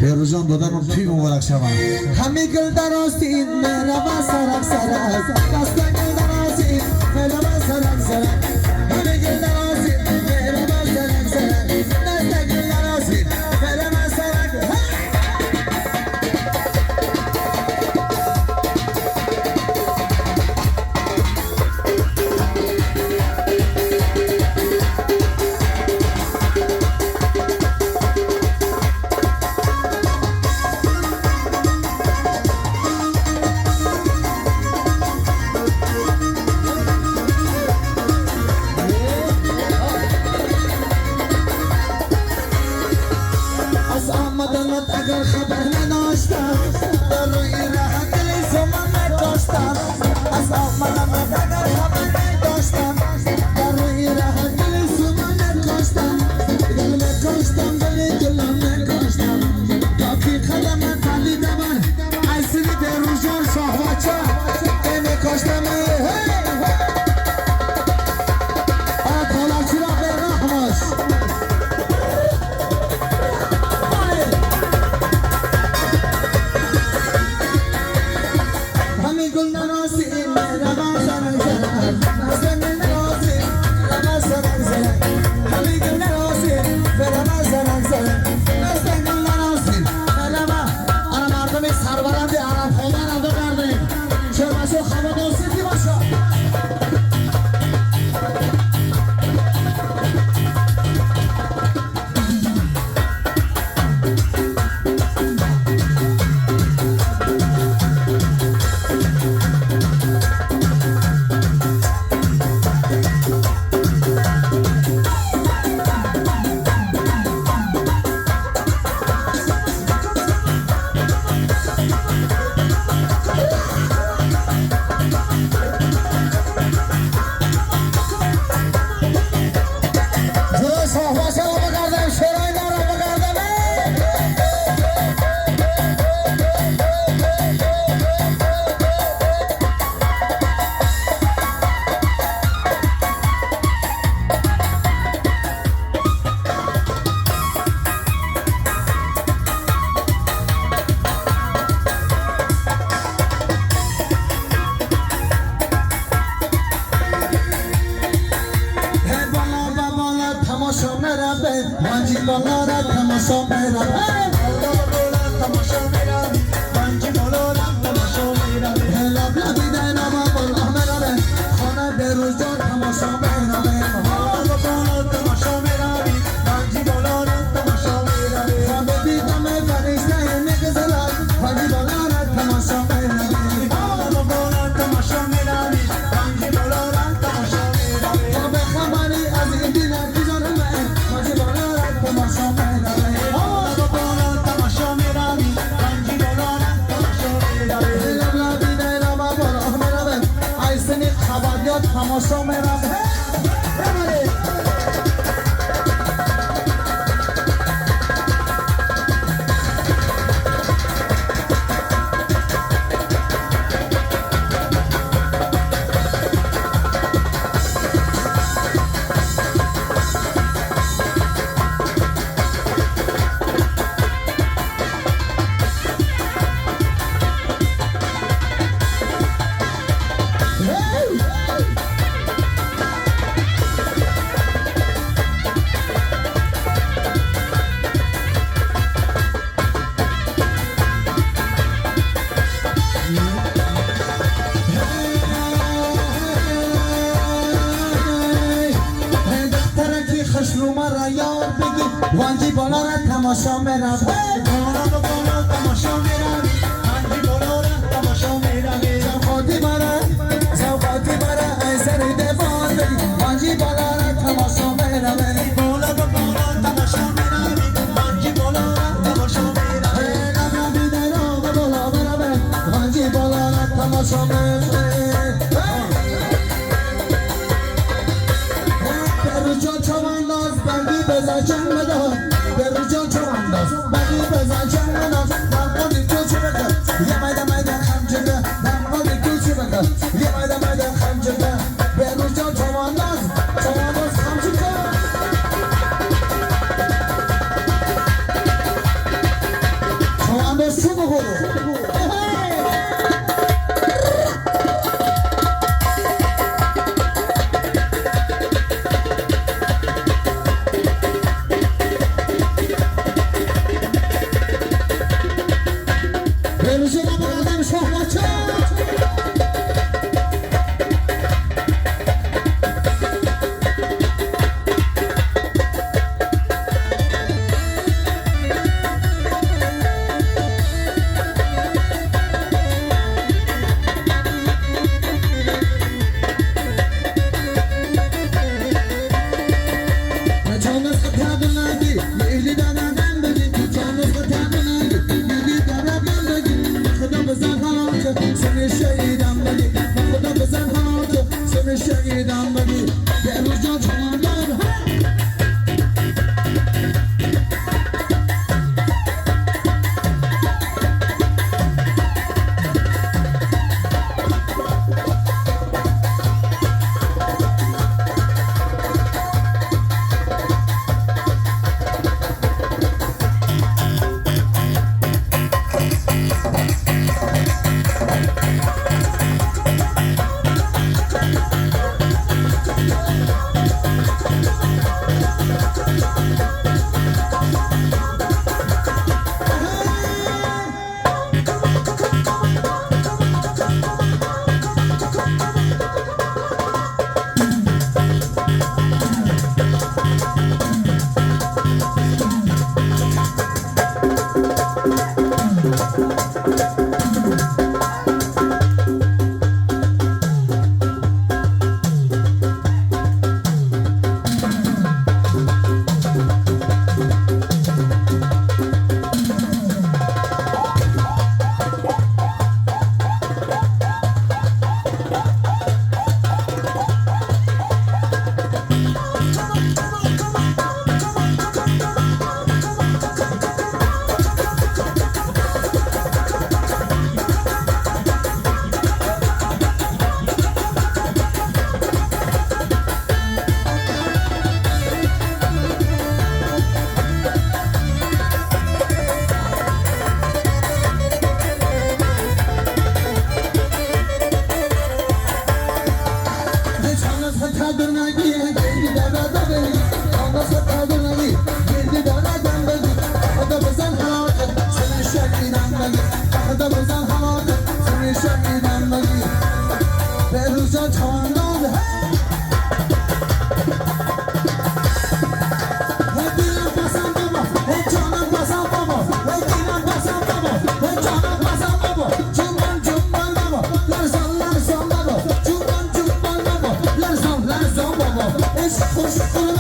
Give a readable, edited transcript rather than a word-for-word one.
Беҳрӯзҷон додарам туй муборак шаванд. Ҳами гул дарозин мерава сарак сарак, даста гул дарозин мерава сарак сарак, ҳами гул дарозин мерава сарак сарак, даста гул дарозин мерава сарак. Аз омаданат агар хабар надоштам, дар рӯи раҳат дили зуман надоштам. Аз омаданат агар хабар надоштам, дар рӯи раҳат дили зуман надоштам. Дил мекоштам, дили дилам мекоштам, то ки қадамат палида бар айсини Берӯзҷон шоҳбача мекоштам. Толачиро бераҳмош. Ҳами гул нароси мерава сарак сарак, гул нароси мерава сарак сарак, ҳами гул нароси мерава сарак сарак, гул нароси мерава. Ана мардуми сарбаланди арабхонаро бигардем. Шербачо хаводосити бошо. Ҷӯи шоҳбачаро бигардем, шерои наро бигардем. Бола ба бола тамошо мераве, манҷи болора тамошо мераве. Бола бола тамошо мерави, манҷи болора тамошо мерави. Лаб лаби дайнама бола мераве, хона Берӯзҷон тамошо мераве. Бола бола тамошо мерави, манҷи болора тамошо мерави. Хобе дидаме фариштае мегузарад, манҷи болора тамошо мераве. Бола бола тамошо мерави, манҷи болора тамошо мерави. Хобе хабари аз ин дила гузараме, манҷи болора тамошо мераве. Бола бола тамошо мерави, манҷи болора тамошо мерави. Лаб лаби дайнама бола мераве, айсини хабарёт тамошо мераве. Бибаред. Духтараки хушрӯмара ёд бигир, ванҷи болора тамошо мерав. Бола бола тамошо мерави, манҷи болора тамошо мерави. Завқоти мара, завқоти мара ай сари девон бигир, ванҷи болора тамошо мераве. Бола бола тамошо мерави, манҷи болора тамошо мерави. Лаб-лаби дароға боло мераве, ванҷи болора тамошо мераве. Берӯзҷон чавандоз барги бизан чанг медод, Берӯзҷон чавандоз барги бизан чанг медод. Дар кӯча бикар, я майда майда хамчида, дар кӯча бикар, я майда майда хамчида. Берӯзҷон чавандоз, чавандоз хамчида. خوش